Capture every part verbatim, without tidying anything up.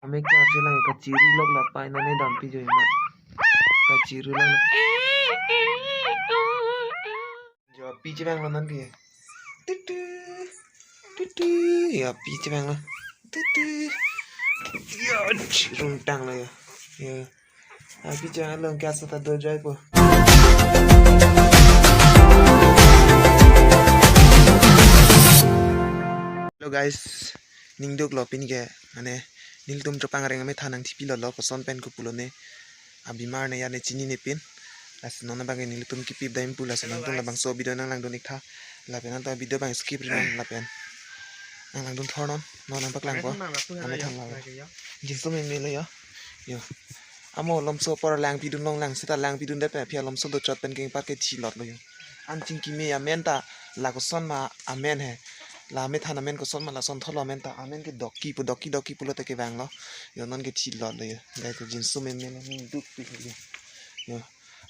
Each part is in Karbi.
Ame karje lang, kachiri lok la pai nane dampi jo ima. Kachiri lang. Jo api chevanglo non ke. Tutu. Tutu. Ya api chevanglo. Tutu. Ya chirung tanglo ya. Ya. Api chevanglo ke asa ta do jai po. Hello guys, ningduk lo pini ke, mane, nelitum chopang areng amethan nangthipilotlo, koson pen kopulone, abimar ne ya ne chinine pin. Lasi non abang ke nelitum kipip dam pu, lasi nangtum labangso video nanglangdun ik tha. Lapen nangtum video abang skip ri non lapen nanglangdun thor non, non nangpaklangpo. Amethan la. Jinso meme lo ya. Yo. Amo alomso apor langpidun longle, seta langpidundet pen aphi alomso dochot pen kengpar ke thilotlo yo. An chingkime amen ta la koson ma amen he. La amethan amen koson ma, lason thotlo amen ta, amen ke doki pu, doki doki pulote kevanglo. Yo non ke thilotlo yo. Guys, jinso meme lo, ningduk pi lo. Yo.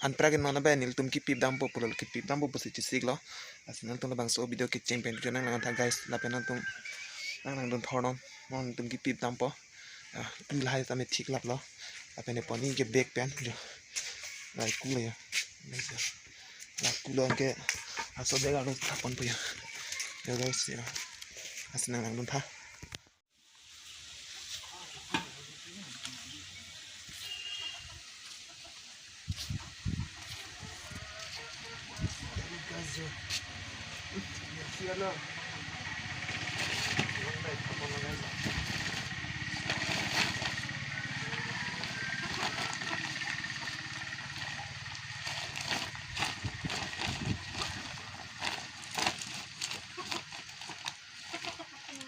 Anpra ke non abang nelitum kipip dampo pulo, kipip dampo pusi chesiklo. Lasi nangtum labangso video kecheng pen video nanglang tha guys. Lapen nangtum nanglangdun thor non. Nangtum kipip dampo. Ah, pu lahai tame thik laplo. Lapen ne poni ke bag pen jo. Lai kulo ya. Lai kulo ke aso bag alo thapon po ya. Yo guys ya. Lasi nanglangdun tha.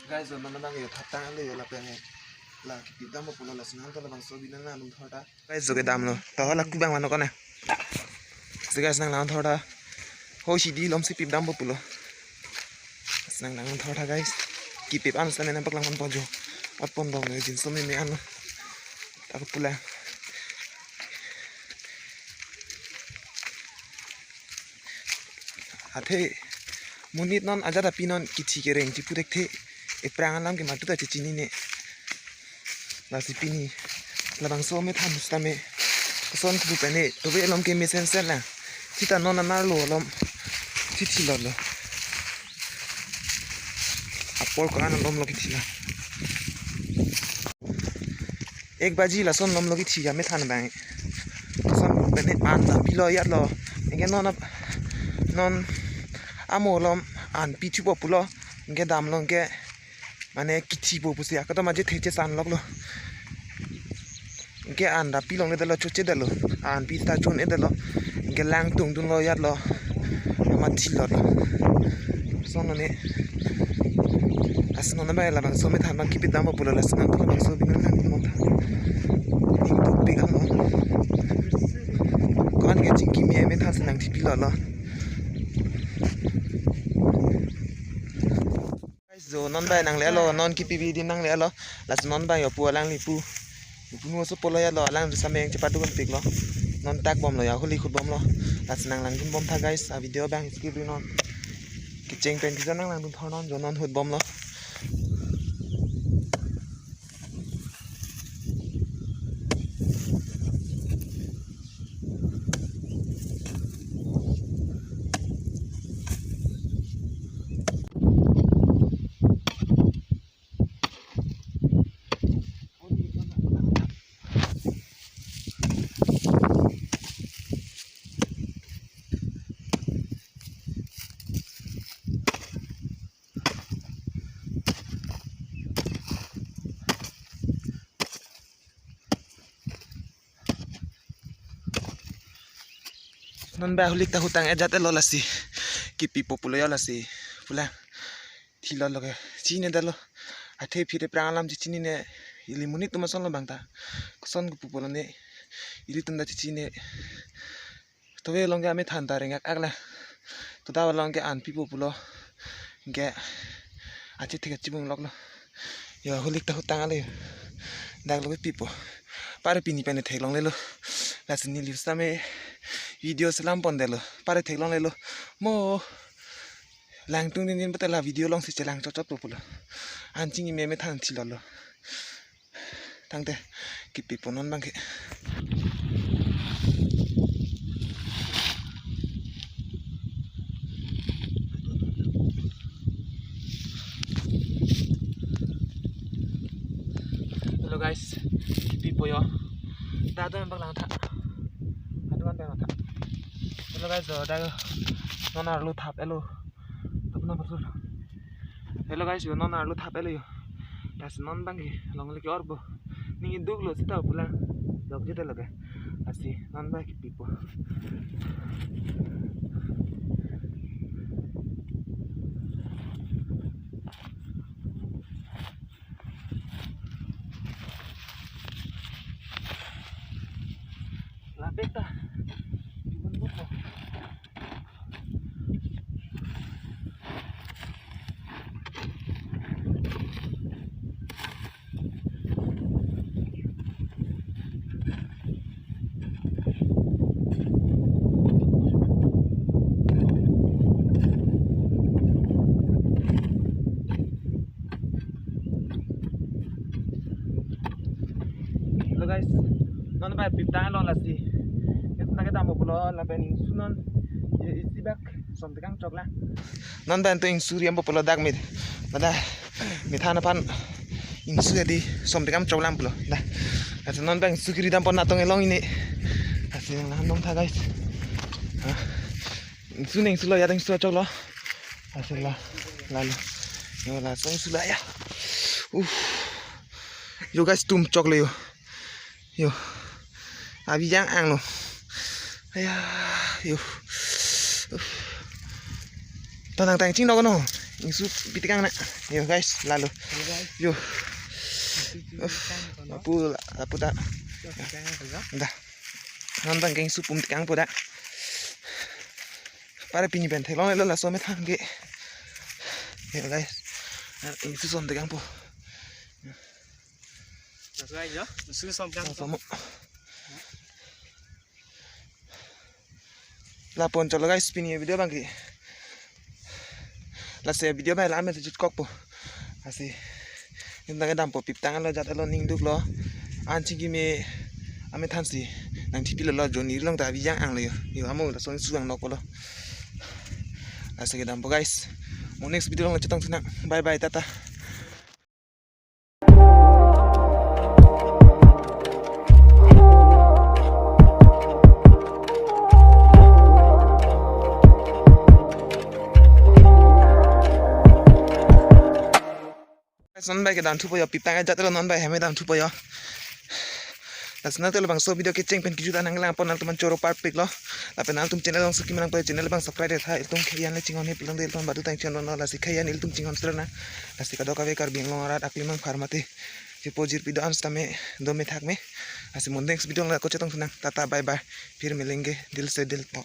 Guys, jo non abang yo thap tang ale yo lapen la kipip dampo pulo, lasi nangtum labangso video nanglangdun thor tha. Guys, jo ke damlo. To la kubang mano kone. Si guys, nanglangdun thor tha. Ho si di lom si pip dampo pulo. Lasi nanglangdun thor tha guys. Kipip an sa ne nangpaklang ponpo jo. Ot pon dong ne jinso meme an. Ako pula. Athe monit non ajat api non kithi kereng chipu thekthe. Ephrang alam ke matu ta chechinine. Lasi pini labangso amethan sitame koson kupu pen ne tove alom ke mesen sen lang. Sita non anerlo alom thithilotlo. Apor ko-an alomlo kithila. Ek baji lason lomlo kithi amethan abang. Lason pen ne an dampi lo yatlo. Anke non ap-, non amo alom an pithupo pulo. Anke damlo anke mane kithipo pusi akato maje theche san loklo. Anke an dampi longle detlo, choche detlo. An pi ta chun-e detlo. Anke langtung dunlo yatlo. Amat thilotlo. Lason ne. Lasi non abang labangso amethan abang kipip dampo pulo, lasi nangtum labangso video nanglangdun tha. Ningduk pi kamo. Ko-an ke chingkime amethan si nangthipilotlo. Guys, jo non abang nanglelo, non kipip adim nanglelo. Lasi non abang yo pu alangli pu. Pu nu oso pulo yatlo, alangli sameng chepaduk antiklo. Non tak bomlo ya, holi khut bomlo. Lasi nanglangdun bom tha guys, a video abang skip ri non. Kecheng pen kisa nanglangdun thor non, jo non hut bomlo. Non abang hulik ta hutang ejat-etlo lasi. Kipipo pulo yo lasi. Pulang. Thilotlo ke. Chinine detlo. Athe phite phrang alam chinine. Ili monit atum asonlo abang ta. Koson kupu pulo ne. Ilitum ta chechinine. Tove along ke amethan ta rengak ak la. Toda along ke an pipo pulo. Anke achethe kachibung loklo. Yo hulik ta hutang ale. Dak lo ke pipo. Pare pini pen theklonglelo. Lasi neli sitame video selam pondetlo. Pare theklonglelo. Mo langtung din din pute la video along si chelang chotchot po pulo. An chingkime amethan thilotlo. Tangte kipipo non abangke. Hello guys, kipipo yo. Dak do abang langtha. Aduan abang langtha. Hello guys, do dak non arlo thap-etlo. Thap na betul. Hello guys, yo non arlo thap-etlo yo. Lasi non abangke longle ke-orpo. Ning iduklo seta pulang. Dok jete lo ke. Lasi non abangke kipipo. Lapet ta. Imun buklo. Hello guys, non abang piptanglo lasi. Itum ta kedampo pulo lapen ingsu non. Ye isi bak som tekang choklo. Non abang to ingsu riampo pulo dak mit. Mada mithan aphan ingsu adi som tekang choklo pulo. Dah. Lasi non abang ingsu kiri dampo natong elong ini. Lasi nang nangdong tha guys. Ha. Ingsu neng sulo ya deng sulo choklo. Lasi la. Lalo. Yo la song sulo ya. Uh. Yo guys, tum choklo yo. Yo. Abi jang anglo. Aya. Yo. Uh. Tonang tang ching dok no. Ingsu pitikang na. Yo guys, lalo. Yo. Uh. Apu la, apu ta. Dah. Non abangke ingsu pum tekangpo dak. Pare pini pen theklonglelo laso amethan ke. Ya guys. Ingsu som tekangpo. Laso guys yo, ingsu som tekangpo. Laso mo. Lapu-an chotlo guys pini video abangke. Lasi video abang la amen jutkokpo. Lasi. Itum ta kedampo piptanglo jat-etlo ning duklo. An chingki me amethan si. Nang thipilo lo joni long ta abi jang anglo yo. Yo amo laso ingsu angnok pulo. Lasi kedampo guys. Mo next video along chetong sinang. Bye bye, tata. Guys, non abangke dam thupo yo, piptang ajat lo non abang hem dam thupo yo. Lasi nangtum labangso video kecheng pen kejut an nanglang pon nangtum an choro parpiklo. Lapen nangtum channel along suki manang po channel abang subscribe tha, ilitum khei an le chinghon he pulang de ilitum badu tang channel no lasi khei an ilitum chinghon srena. Lasi kadokave Karbi Anglong arat aklimang pharmati. Chipo jirpi do-an sitame do me thak me. Lasi mo next video along ako chetong sinang. Tata bye bye. Phir milenge. Dil se dil tak.